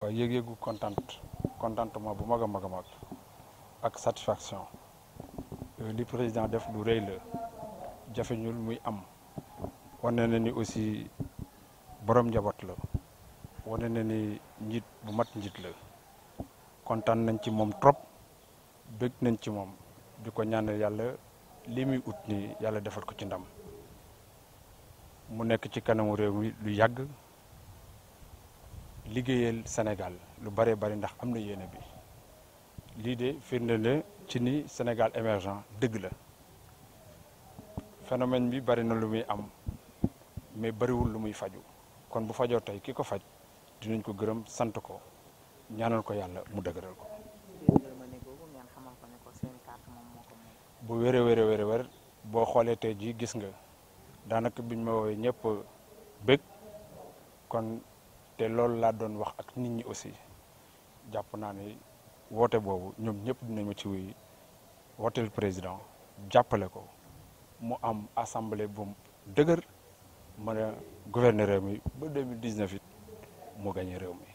waaw yëg-yëgu contentement bu mag a mag a mag ak satisfaction li président def lu rëy la jafeñul muy am wane na ni aussi borom njaboot la wane na ni njiit bu mat njiit la kontaan nañ ci moom trop bëgg nañ ci moom di ko ñaanal yàlla li muy ut ni yàlla defal ko ci ndam mu nekk ci kanamu réew mi lu yàgg liggéeyal Sénégal lu bare bari ndax am na yéene bi lii de firnde la ci ni Sénégal émergent dëgg la phénomène bi bari na lu muy am mais bariwul lu muy faju kon bu fajoo tey ki ko faj dinañ ko gërëm sant ko ñaanal ko yàlla mu dëgëral ko bu wér boo xoolee tey jii gis nga daanaka biñ ma woowee ñëpp bëgg kon te loolu laa doon wax ak nit ñi aussi jàpp naa ne woote boobu ñoom ñëpp dinañ ma ci wuy wooteel président jàppale ko mu am assemblée bu dëgër mën a gouverner réew mi ba 2019 it mu gagné réew mi